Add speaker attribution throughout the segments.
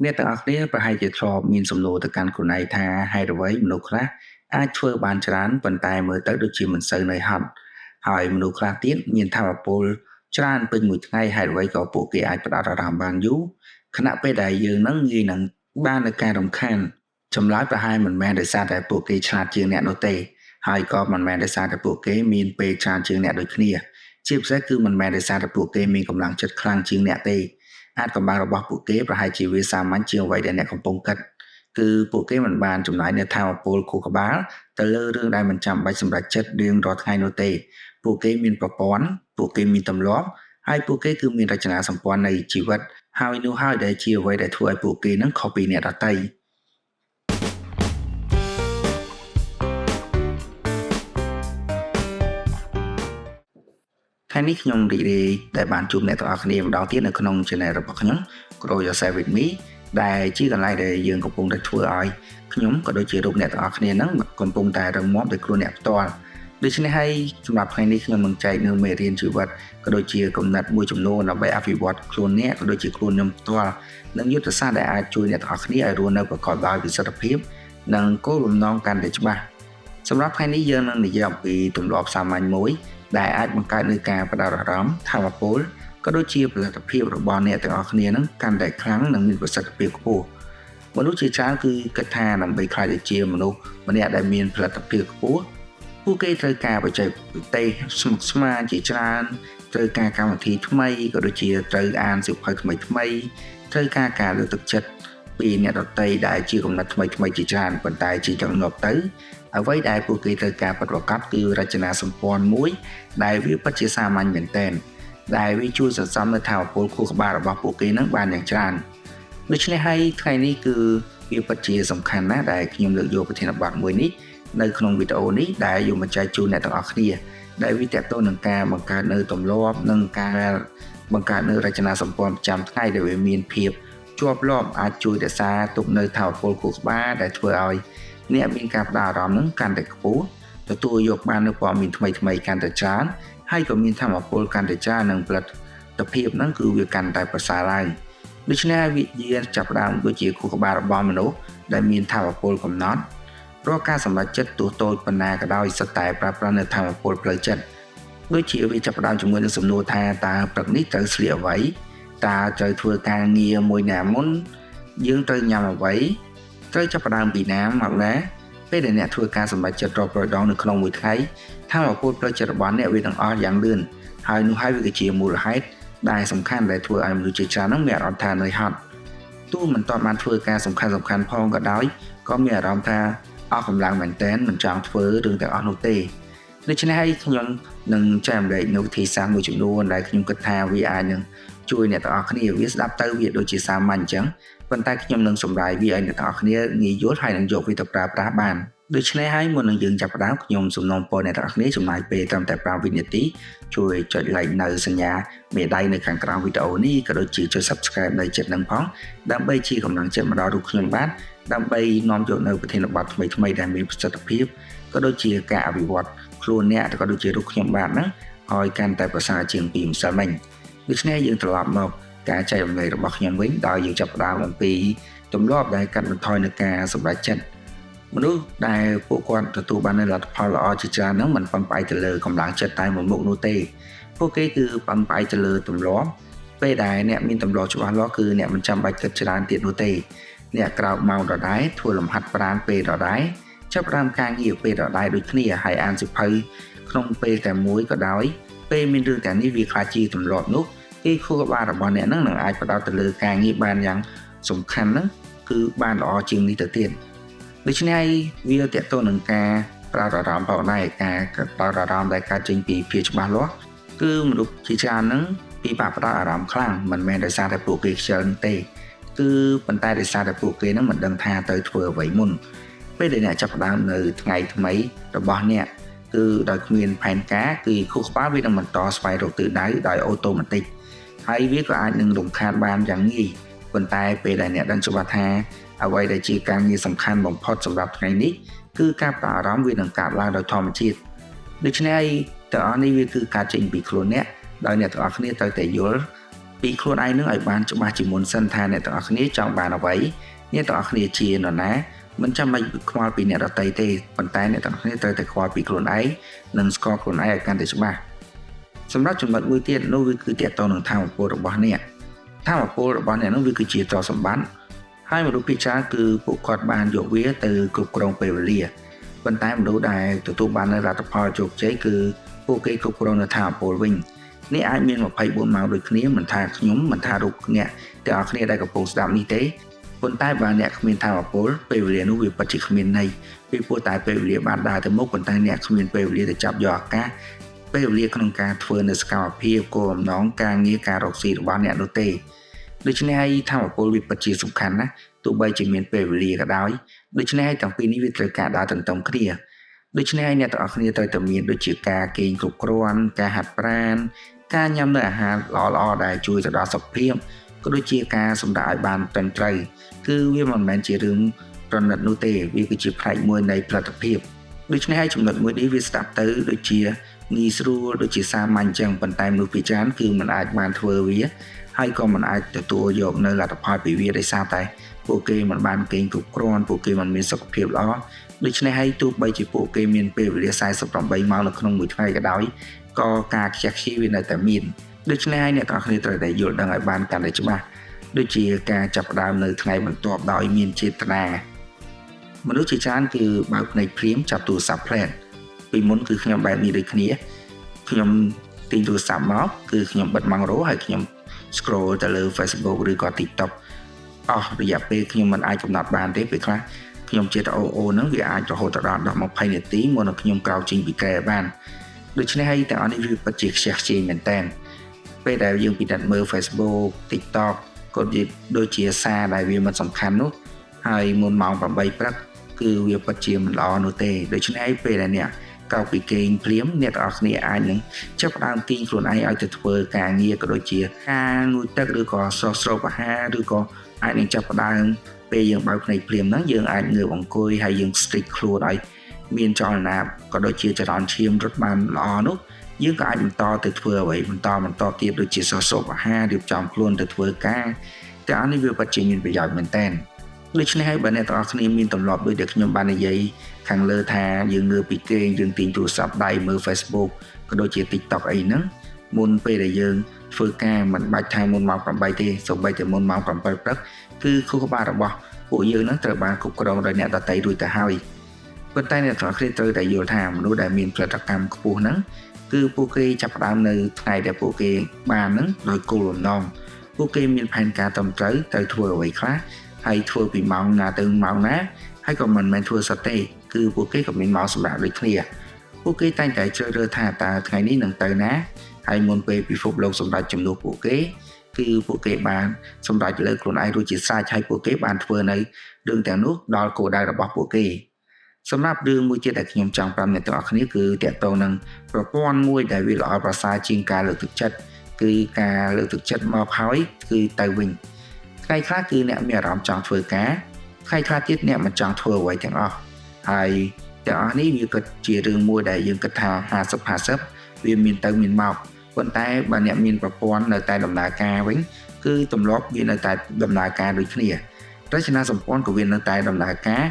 Speaker 1: អ្នកទាំងអស់គ្នាប្រហែលជាធ្លាប់មានសំណួរទៅកាន់ខ្លួនឯងថាហេតុអ្វីមនុស្សខ្លះអាចធ្វើបានច្រើនប៉ុន្តែមើលទៅដូចជាមិនសូវនឿយហត់ហើយមនុស្សខ្លះទៀតមានថាមពលច្រើនពេញមួយថ្ងៃហេតុអ្វីក៏ពួកគេអាចផ្ដោតអារម្មណ៍បានយូរខណៈពេលដែលយើងនឹងងាយនឹងបាននៅការរំខានចម្លើយប្រហែលមិនមែនដោយសារតែពួកគេឆ្លាតជាងអ្នកនោះទេហើយក៏មិនមែនដោយសារតែពួកគេមានពេលច្រើនជាងអ្នកដូចគ្នាជាពិសេសគឺមិនមែនដោយសារតែពួកគេមានកម្លាំងចិត្តខ្លាំងជាងអ្នកទេអាចកម្លាំងរបស់ពួកគេប្រហែលជាវាសាមញ្ញជាងអ្វីដែលអ្នកកំពុងគិតគឺពួកគេមិនបានចំណាយនូវថាមពលខួរក្បាលទៅលើរឿងដែលមិនចាំបាច់សម្រេចចិត្តរៀងរាល់ថ្ងៃនោះទេពួកគេមានប្រព័ន្ធពួកគេមានទម្លាប់ហើយពួកគេគឺមានរចនាសម្ព័ន្ធនៃជីវិតហើយនោះហើយដែលជាអ្វីដែលធ្វើឲ្យពួកគេនឹងខុសពីអ្នកដទៃថ្ងៃនេះខ្ញុំរីករាយដែលបានជួបអ្នកទាំងអស់គ្នាម្ដងទៀតនៅក្នុង Channel របស់ខ្ញុំ Grow Yourself with Me ដែលជាកន្លែងដែលយើងកំពុងតែធ្វើឲ្យខ្ញុំក៏ដូចជារូបអ្នកទាំងអស់គ្នាហ្នឹងកំពុងតែរឹងមាំដោយខ្លួនអ្នកផ្ទាល់ដូច្នេះហើយសម្រាប់ថ្ងៃនេះខ្ញុំនឹងចែកនៅមេរៀនជីវិតក៏ដូចជាគំនិតមួយចំនួនដើម្បីអភិវឌ្ឍខ្លួនអ្នកក៏ដូចជាខ្លួនខ្ញុំផ្ទាល់និងយុទ្ធសាស្ត្រដែលអាចជួយអ្នកទាំងអស់គ្នាឲ្យរស់នៅប្រកបដោយប្រសិទ្ធភាពនិងគោលបំណងកាន់តែច្បាស់សម្រាប់ថ្ងៃនេះយើងនឹងនិយាយអំពីទម្លាប់សាមញ្ញមួយដែលអាចបង្កើតនូវការផ្ដោតអារម្មណ៍ថាមពលក៏ដូចជាផលិតភាពរបស់អ្នកទាំងអស់គ្នានឹងកាន់តែខ្លាំងនិងមានប្រសិទ្ធភាពខ្ពស់មនុស្សជាច្រើនគឺគិតថាដើម្បីក្លាយទៅជាមនុស្សម្នាក់ដែលមានផលិតភាពខ្ពស់ពួកគេត្រូវការបច្ចេកទេសស្មុគស្មាញជាច្រើនត្រូវការកម្មវិធីថ្មីក៏ដូចជាត្រូវអានសៀវភៅថ្មីថ្មីត្រូវការការលើកទឹកចិត្តពីអ្នកដទៃដែលជាគំនិតថ្មីថ្មីជាច្រើនប៉ុន្តែជាចុងងាប់ទៅអ្វីដែលពួកគេត្រូវការពិតប្រាកដគឺរចនាសម្ព័ន្ធមួយដែលវាពិតជាសាមញ្ញមែនទែនដែលវាជួយសន្សំនៅថាមពលខួរក្បាលរបស់ពួកគេនឹងបានយ៉ាងច្រើនដូច្នេះហើយថ្ងៃនេះគឺវាពិតជាសំខាន់ណាស់ដែលខ្ញុំលើកយកប្រធានបទមួយនេះនៅក្នុងវីដេអូនេះដែលយកមកចែកជូនអ្នកទាំងអស់គ្នាដែលវាទាក់ទងនឹងការបង្កើតនៅទម្លាប់និងការបង្កើតនៅរចនាសម្ព័ន្ធប្រចាំថ្ងៃដែលវាមានភាពជាប់លាប់អាចជួយរក្សាទុកនៅថាមពលខួរក្បាលដែលធ្វើឲ្យអ្នកមានការផ្ដោតអារម្មណ៍នឹងកាន់តែខ្ពស់ទទួលយកបាននូវព័ត៌មានថ្មីថ្មីកាន់តែច្រើនហើយក៏មានថាមពលកាន់តែច្រើននិងផលិតភាពហ្នឹងគឺវាកាន់តែប្រសើរឡើងដូច្នេះវិញ្ញាណចាប់ផ្ដើមដូចជាខួរក្បាលរបស់មនុស្សដែលមានថាមពលកំណត់រាល់ការសម្រេចចិត្តទោះតូចប៉ុណ្ណាក៏ដោយសុទ្ធតែប្រើប្រាស់នូវថាមពលផ្លូវចិត្តដូចជាវាចាប់ផ្ដើមជាមួយនឹងសំណួរថាតើព្រឹកនេះត្រូវស្លៀកអ្វីតើត្រូវធ្វើការងារមួយណាមុនយើងត្រូវញ៉ាំអ្វីត្រូវចាប់ផ្ដើមពីណាមកណាពេលដែលអ្នកធ្វើការសម្រេចចិត្តរាប់រយដងនៅក្នុងមួយថ្ងៃថាមពលផ្លូវចិត្តរបស់អ្នកវានឹងអស់យ៉ាងលឿនហើយនោះហើយវាគឺជាមូលហេតុដែលសំខាន់ដែលធ្វើឲ្យមនុស្សជាច្រើននឹងមានអារម្មណ៍ថានឿយហត់ទោះមិនទាន់បានធ្វើការសំខាន់សំខាន់ផងក៏ដោយក៏មានអារម្មណ៍ថាអស់កម្លាំងមែនទែនមិនចង់ធ្វើរឿងទាំងអស់នោះទេដូច្នេះហើយខ្ញុំនឹងចែករំលែកនៅវិធីសាស្ត្រមួយចំនួនដែលខ្ញុំគិតថាវាអាចនឹងជួយអ្នកទាំងអស់គ្នាវាស្ដាប់ទៅវាដូចជាសាមញ្ញអញ្ចឹងប៉ុន្តែខ្ញុំនឹងសម្រាយវាឲ្យអ្នកទាំងអស់គ្នាងាយយល់ហើយនឹងយកវាទៅប្រើប្រាស់បានដូច្នេះហើយមុននឹងយើងចាប់ផ្ដើមខ្ញុំសំណូមពរអ្នកទាំងអស់គ្នាចំណាយពេលត្រឹមតែ5វិនាទីជួយចុច like នៅសញ្ញាមេដៃនៅខាងក្រោមវីដេអូនេះក៏ដូចជាចុច Subscribe នៅចិត្តនឹងផងដើម្បីជាកម្លាំងចិត្តមកដល់រូបខ្ញុំបាទដើម្បីនាំយកនៅប្រធានបទថ្មីៗដែលមានប្រសិទ្ធភាពក៏ដូចជាការអភិវឌ្ឍខ្លួនអ្នកក៏ដូចជារូបខ្ញុំបាទហ្នឹងឲ្យកាន់តែប្រសើរជាងពីម្សិលមិញដូច្នេះយើងត្រឡប់មកការចែករំលែករបស់ខ្ញុំវិញដោយយើងចាប់ផ្ដើមអំពីទម្លាប់ដែលកាត់បន្ថយនៅការសម្រេចចិត្តមនុស្សដែលពួកគាត់ទទួលបាននូវលទ្ធផលល្អជាច្រើនហ្នឹងមិនពឹងផ្អែកទៅលើកម្លាំងចិត្តតែមួយមុខនោះទេពួកគេគឺពឹងផ្អែកទៅលើទម្លាប់ពេលដែលអ្នកមានទម្លាប់ច្បាស់លាស់គឺអ្នកមិនចាំបាច់គិតច្រើនទៀតនោះទេអ្នកក្រោកម៉ោងដដែលធ្វើលំហាត់ប្រាណពេលដដែលចាប់ផ្ដើមការងារពេលដដែលដូចគ្នាហើយអានសៀវភៅក្នុងពេលតែមួយក៏ដោយពេលមានរឿងទាំងនេះវាក្លាយជាទម្លាប់នោះគេខួរក្បាលរបស់អ្នកហ្នឹងនឹងអាចផ្ដោតទៅលើការងារបានយ៉ាងសំខាន់ហ្នឹងគឺបានល្អជាងនេះទៅទៀតដូច្នេះវាទាក់ទងនឹងការផ្ដោតអារម្មណ៍ផងដែរការផ្ដោតអារម្មណ៍ដែលកើតចេញពីភាពច្បាស់លាស់គឺមនុស្សជាច្រើនហ្នឹងពិបាកផ្ដោតអារម្មណ៍ខ្លាំងមិនមែនដោយសារតែពួកគេខ្ជិលនោះទេគឺប៉ុន្តែដោយសារតែពួកគេហ្នឹងមិនដឹងថាទៅធ្វើអ្វីមុនពេលដែលអ្នកចាប់ផ្ដើមនៅថ្ងៃថ្មីរបស់អ្នកគឺដោយគ្មានផែនការគឺខួរក្បាលវានឹងបន្តស្វែងរកទិសដៅដោយ automatic ហើយវាក៏អាចនឹងរំខានបានយ៉ាងងាយប៉ុន្តែពេលដែលអ្នកដឹងច្បាស់ថាអ្វីដែលជាការងារសំខាន់បំផុតសម្រាប់ថ្ងៃនេះគឺការផ្ដោតអារម្មណ៍វានឹងកើតឡើងដោយធម្មជាតិដូច្នេះទាំងអស់នេះវាគឺការចេញពីខ្លួនអ្នកដោយអ្នកទាំងអស់គ្នាត្រូវតែយល់ ពីខ្លួនឯងនឹងឲ្យបានច្បាស់ជាមុនសិនថាអ្នកទាំងអស់គ្នាចង់បានអ្វីអ្នកទាំងអស់គ្នាជានរណាមិនចាំបាច់ខ្វល់ពីអ្នកដទៃទេប៉ុន្តែអ្នកទាំងអស់គ្នាត្រូវតែខ្វល់ពីខ្លួនឯងនិងស្គាល់ខ្លួនឯងឲ្យកាន់តែច្បាស់សម្រាប់ចំណុចមួយទៀតនោះវាគឺទាក់ទងនឹងថាមពលរបស់អ្នកថាមពលរបស់អ្នកនោះវាគឺជាទ្រព្យសម្បត្តិហើយមនុស្សភាគច្រើនគឺពួកគាត់បានយកវាទៅគ្រប់គ្រងពេលវេលាប៉ុន្តែមនុស្សដែលទទួលបាននូវលទ្ធផលជោគជ័យគឺពួកគេគ្រប់គ្រងនៅថាមពលវិញនេះអាចមាន24ម៉ោងដូចគ្នាមិនថាខ្ញុំមិនថារូបអ្នកទាំងអស់គ្នាដែលកំពុងស្ដាប់នេះទេប៉ុន្តែបើអ្នកគ្មានថាមពលពេលវេលានោះវាពិតជាគ្មានន័យពីព្រោះតែពេលវេលាបានដើរទៅមុខប៉ុន្តែអ្នកគ្មានពេលវេលាទៅចាប់យកឱកាសពេលវេលាក្នុងការធ្វើនៅសកម្មភាពគោលបំណងការងារការរកស៊ីរបស់អ្នកនោះទេដូច្នេះហើយថាមពលវាពិតជាសំខាន់ណាស់ទោះបីជាមានពេលវេលាក៏ដោយដូច្នេះហើយទាំងពីរនេះវាត្រូវការដើរទន្ទឹមគ្នាដូច្នេះហើយអ្នកទាំងអស់គ្នាត្រូវតែមានដូចជាការគេងគ្រប់គ្រាន់ការហាត់ប្រាណការញ៉ាំនៅអាហារល្អៗដែលជួយទៅដល់សុខភាពក៏ដូចជាការសម្រាកឲ្យបានត្រឹមត្រូវគឺវាមិនមែនជារឿងប្រណិតនោះទេវាគឺជាផ្នែកមួយនៃផលិតភាពដូច្នេះហើយចំណុចមួយនេះវាស្ដាប់ទៅដូចជាងាយស្រួលដូចជាសាមញ្ញចឹងប៉ុន្តែមនុស្សភាគច្រើនគឺមិនអាចបានធ្វើវាហើយក៏មិនអាចទទួលយកនៅលទ្ធផលពីវាដោយសារតែពួកគេមិនបានគេងគ្រប់គ្រាន់ពួកគេមិនមានសុខភាពល្អដូច្នេះហើយទោះបីជាពួកគេមានពេលវេលា48ម៉ោងនៅក្នុងមួយថ្ងៃក៏ដោយក៏ការខ្ជះខ្ជាយវានៅតែមានដូច្នេះហើយអ្នកទាំងអស់គ្នាត្រូវតែយល់ដឹងឲ្យបានកាន់តែច្បាស់ដូចជាការចាប់ផ្ដើមនៅថ្ងៃបន្ទាប់ដោយមានចេតនាមនុស្សជាច្រើនគឺបើកភ្នែកភ្លាមចាប់ទូរស័ព្ទផ្លែតពីមុនគឺខ្ញុំបែបនេះដូចគ្នាខ្ញុំទិញទូរស័ព្ទមកគឺខ្ញុំបិទម៉ាំងរោហើយខ្ញុំ scroll ទៅលើ Facebook ឬក៏ TikTok អស់រយៈពេលខ្ញុំមិនអាចកំណត់បានទេពេលខ្លះខ្ញុំចេះតែអូហ្នឹងវាអាចរហូតដល់10 20នាទីមុននឹងខ្ញុំក្រោកចេញពីគ្រែបានដូច្នេះហើយទាំងអស់នេះវាពិតជាខ្ជះខ្ជាយមែនតើពេលដែលយើងពិនិត្យមើល Facebook TikTok ក៏ដូចជាសារដែលវាមិនសំខាន់នោះហើយមុនម៉ោង8ព្រឹកគឺវាពិតជាមិនល្អនោះទេដូច្នេះហើយពេលដែលអ្នកក្រោកពីគេងភ្លាមអ្នកទាំងអស់គ្នាអាចនឹងចាប់ផ្ដើមទាញខ្លួនឯងឲ្យទៅធ្វើការងារក៏ដូចជាការងូតទឹកឬក៏ស្រោចស្រពអាហារឬក៏អាចនឹងចាប់ផ្ដើមពេលយើងបើកភ្នែកភ្លាមហ្នឹងយើងអាចងើបអង្គុយហើយយើង stretch ខ្លួនឲ្យមានចលនាក៏ដូចជាចរន្តឈាមរត់បានល្អនោះយើងក៏អាចបន្តទៅធ្វើអ្វីបន្តទៀតដូចជាស្រោចស្រពអាហាររៀបចំខ្លួនទៅធ្វើការតែអស់នេះវាពិតជាមានប្រយោជន៍មែនតើដូច្នេះហើយបើអ្នកទាំងអស់គ្នាមានទម្លាប់ដូចដែលខ្ញុំបាននិយាយខាងលើថាយើងងើបពីគេងយើងទាញទូរស័ព្ទដៃមើល Facebook ក៏ដូចជា TikTok អីហ្នឹងមុនពេលដែលយើងធ្វើការមិនបាច់ថាមុនម៉ោង8ទេសូម្បីតែមុនម៉ោង7ព្រឹកគឺខួរក្បាលរបស់ពួកយើងហ្នឹងត្រូវបានគ្រប់គ្រងដោយអ្នកដទៃរួចទៅហើយប៉ុន្តែអ្នកទាំងអស់គ្នាត្រូវតែយល់ថាមនុស្សដែលមានផលិតកម្មខ្ពស់ហ្នឹងគឺពួកគេចាប់ផ្ដើមនៅថ្ងៃដែលពួកគេបានហ្នឹងដោយគោលបំណងពួកគេមានផែនការត្រឹមត្រូវត្រូវធ្វើអ្វីខ្លះហើយធ្វើពីម៉ោងណាទៅម៉ោងណាហើយក៏មិនមែនធ្វើសុទ្ធទេគឺពួកគេក៏មានម៉ោងសម្រាប់ដូចគ្នាពួកគេតែងតែជ្រើសរើសថាតើថ្ងៃនេះនឹងទៅណាហើយមុនពេលពិភពលោកសម្រេចជំនួសពួកគេគឺពួកគេបានសម្រេចលើខ្លួនឯងរួចជាស្រេចហើយពួកគេបានធ្វើនៅរឿងទាំងនោះដល់គោលដៅរបស់ពួកគេសម្រាប់រឿងមួយទៀតដែលខ្ញុំចង់ប្រាប់អ្នកទាំងអស់គ្នាគឺទាក់ទងនឹងប្រព័ន្ធមួយដែលវាល្អប្រសើរជាងការលើកទឹកចិត្តគឺការលើកទឹកចិត្តមកហើយគឺទៅវិញថ្ងៃខ្លះគឺអ្នកមានអារម្មណ៍ចង់ធ្វើការថ្ងៃខ្លះទៀតអ្នកមិនចង់ធ្វើអ្វីទាំងអស់ហើយទាំងអស់នេះវាក៏ជារឿងមួយដែលយើងគិតថា50 50វាមានទៅមានមកប៉ុន្តែបើអ្នកមានប្រព័ន្ធនៅតែដំណើរការវិញគឺទម្លាប់វានៅតែដំណើរការដូចគ្នារចនាសម្ព័ន្ធក៏វានៅតែដំណើរការ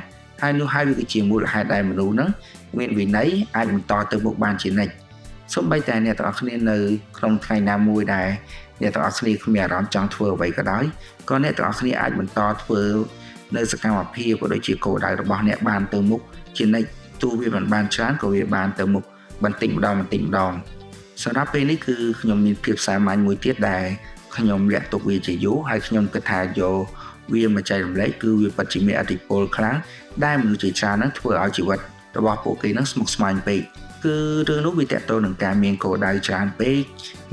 Speaker 1: ហើយនោះហើយវាគឺជាមូលហេតុដែលមនុស្សហ្នឹងមានវិន័យអាចបន្តទៅមុខបានជានិច្ចសូម្បីតែអ្នកទាំងអស់គ្នានៅក្នុងថ្ងៃណាមួយដែលអ្នកទាំងអស់គ្នាគ្មានអារម្មណ៍ចង់ធ្វើអ្វីក៏ដោយក៏អ្នកទាំងអស់គ្នាអាចបន្តធ្វើនៅសកម្មភាពក៏ដូចជាគោលដៅរបស់អ្នកបានទៅមុខជានិច្ចទោះវាមិនបានច្រើនក៏វាបានទៅមុខបន្តិចម្ដងបន្តិចម្ដងសម្រាប់ពេលនេះគឺខ្ញុំមានភាពសាមញ្ញមួយទៀតដែលខ្ញុំលាក់ទុកវាជាយូរហើយខ្ញុំគិតថាយកវាមកចែករំលែកគឺវាពិតជាមានឥទ្ធិពលខ្លាំងដែលមនុស្សជាច្រើនហ្នឹងធ្វើឲ្យជីវិតរបស់ពួកគេហ្នឹងស្មុគស្មាញពេកគឺរឿងនោះវាទាក់ទងនឹងការមានគោលដៅច្រើនពេក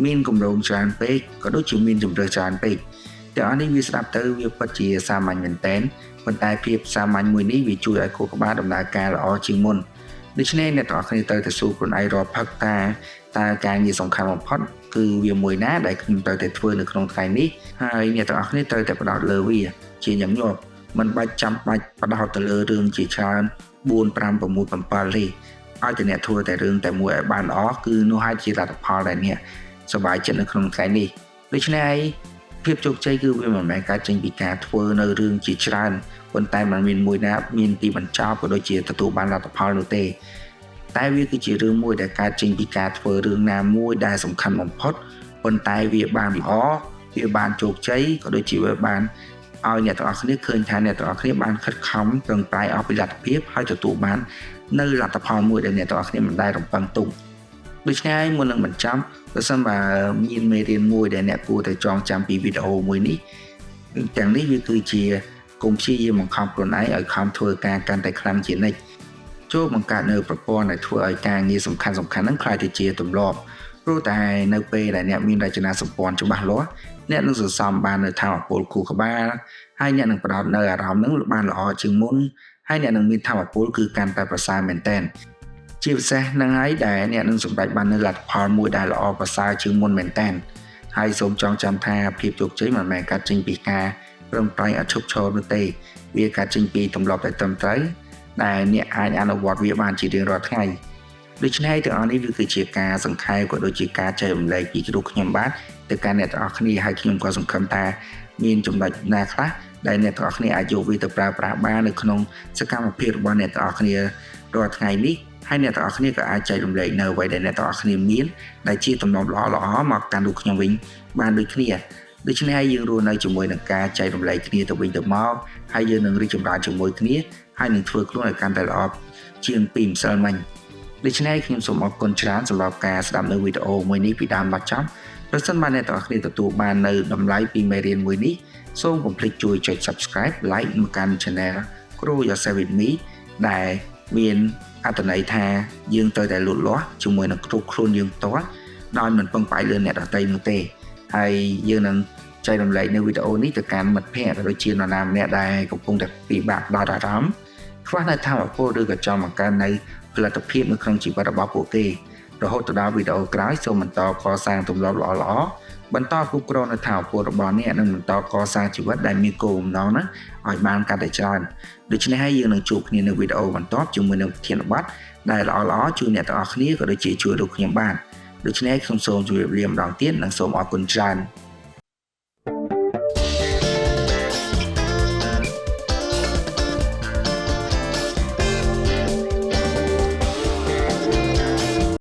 Speaker 1: មានគម្រោងច្រើនពេកក៏ដូចជាមានជម្រើសច្រើនពេកទាំងអស់នេះវាស្ដាប់ទៅវាពិតជាសាមញ្ញមែនទែនប៉ុន្តែភាពសាមញ្ញមួយនេះវាជួយឲ្យខួរក្បាលដំណើរការល្អជាងមុនដូច្នេះអ្នកទាំងអស់គ្នាត្រូវតែសួរខ្លួនឯងរាល់ផឹកថាតើការងារសំខាន់បំផុតគឺវាមួយណាដែលខ្ញុំត្រូវតែធ្វើនៅក្នុងថ្ងៃនេះហើយអ្នកទាំងអស់គ្នាត្រូវតែផ្ដោតលើវាជាញឹកញាប់មិនបាច់ចាំបាច់ផ្ដោតទៅលើរឿងជាច្រើន4 5 6 7ទេឲ្យតែអ្នកធ្វើតែរឿងតែមួយឲ្យបានល្អគឺនោះហើយជាលទ្ធផលដែលអ្នកសប្បាយចិត្តនៅក្នុងថ្ងៃនេះដូច្នេះហើយ ភាពជោគជ័យគឺវាមិនមែនកើតចេញពីការធ្វើនៅរឿងជាច្រើនប៉ុន្តែมันមានមួយណាមានទីបញ្ចប់ក៏ដូចជាទទួលបានលទ្ធផលនោះទេតែវាគឺជារឿងមួយដែលកើតចេញពីការធ្វើរឿងណាមួយដែលសំខាន់បំផុតប៉ុន្តែវាបានល្អវាបានជោគជ័យក៏ដូចជាវាបានឲ្យអ្នកទាំងអស់គ្នាឃើញថាអ្នកទាំងអស់គ្នាបានខិតខំប្រឹងប្រែងអស់ពីលទ្ធភាពហើយទទួលបាននៅលទ្ធផលមួយដែលអ្នកទាំងអស់គ្នាមិនដែលរំពឹងទុកដូច្នេះមុននឹងបញ្ចប់ប្រសិនបើមានមេរៀនមួយដែលអ្នកគួរតែចងចាំពីវីដេអូមួយនេះទាំងនេះវាគឺជាកុំព្យាយាមបង្ខំខ្លួនឯងឲ្យខំធ្វើការកាន់តែខ្លាំងជានិច្ចចូលបង្កើតនៅប្រព័ន្ធដែលធ្វើឲ្យការងារសំខាន់សំខាន់ហ្នឹងក្លាយទៅជាទម្លាប់ព្រោះតែនៅពេលដែលអ្នកមានរចនាសម្ព័ន្ធច្បាស់លាស់អ្នកនឹងសន្សំបាននៅថាមពលខួរក្បាលហើយអ្នកនឹងផ្ដោតនៅអារម្មណ៍ហ្នឹងបានល្អជាងមុនហើយអ្នកនឹងមានថាមពលគឺកាន់តែប្រសើរមែនទែនជាពិសេសនឹងហើយដែលអ្នកនឹងសម្រេចបាននូវលទ្ធផលមួយដែលល្អប្រសើរជាងមុនមែនទែនហើយសូមចងចាំថាភាពជោគជ័យមិនមែនកើតចេញពីការប្រឹងប្រែងអត់ឈប់ឈរនោះទេវាកើតចេញពីទម្លាប់ដែលត្រឹមត្រូវដែលអ្នកអាចអនុវត្តវាបានជារៀងរាល់ថ្ងៃដូច្នេះទាំងអស់នេះវាគឺជាការសង្ខេបក៏ដូចជាការចែករំលែកពីគ្រូខ្ញុំបាទទៅកាន់អ្នកទាំងអស់គ្នាហើយខ្ញុំក៏សង្ឃឹមថាមានចំណុចណាខ្លះដែលអ្នកទាំងអស់គ្នាអាចយកវាទៅប្រើប្រាស់បាននៅក្នុងសកម្មភាពរបស់អ្នកទាំងអស់គ្នារាល់ថ្ងៃនេះហើយអ្នកទាំងអស់គ្នាក៏អាចចែករំលែកនៅអ្វីដែលអ្នកទាំងអស់គ្នាមានដែលជាទម្លាប់ល្អៗមកកាន់រូបខ្ញុំវិញបានដូចគ្នាដូច្នេះយើងរស់នៅជាមួយនឹងការចែករំលែកគ្នាទៅវិញទៅមកហើយយើងនឹងរីកចម្រើនជាមួយគ្នាហើយនឹងធ្វើខ្លួនឲ្យកាន់តែល្អជាងពីម្សិលមិញដូច្នេះខ្ញុំសូមអរគុណច្រើនសម្រាប់ការស្ដាប់នៅវីដេអូមួយនេះពីដើមដល់ចប់ប្រសិនបើអ្នកទាំងអស់គ្នាទទួលបាននៅតម្លៃពីមេរៀនមួយនេះសូមកុំភ្លេចជួយចុច Subscribe Like មកកាន់ Channel Grow Yourself with Me ដែលមានអត្ថន័យថាយើងត្រូវតែលូតលាស់ជាមួយនឹងគ្រប់ខ្លួនយើងផ្ទាល់ដោយមិនពឹងផ្អែកលើអ្នកដទៃនោះទេហើយយើងនឹងចែករំលែកនៅវីដេអូនេះទៅកាន់មិត្តភ័ក្តិក៏ដូចជានរណាម្នាក់ដែលកំពុងតែពិបាកផ្ដោតអារម្មណ៍ខ្វះនៅថាមពលឬក៏ចង់បង្កើននៅផលិតភាពនៅក្នុងជីវិតរបស់ពួកគេរហូតទៅដល់វីដេអូក្រោយសូមបន្តកសាងទម្លាប់ល្អៗបន្តគ្រប់គ្រងនៅថាមពលរបស់អ្នកនិងបន្តកសាងជីវិតដែលមានគោលបំណងណាឲ្យបានកាន់តែច្រើនដូច្នេះហើយយើងនឹងជួបគ្នានៅវីដេអូបន្ទាប់ជាមួយនឹងប្រធានបទដែលល្អៗជួយអ្នកទាំងអស់គ្នាក៏ដូចជាជួយលោកខ្ញុំបានដូច្នេះខ្ញុំសូមជម្រាបលាម្ដងទៀតនិងសូមអរគុណច្រើន។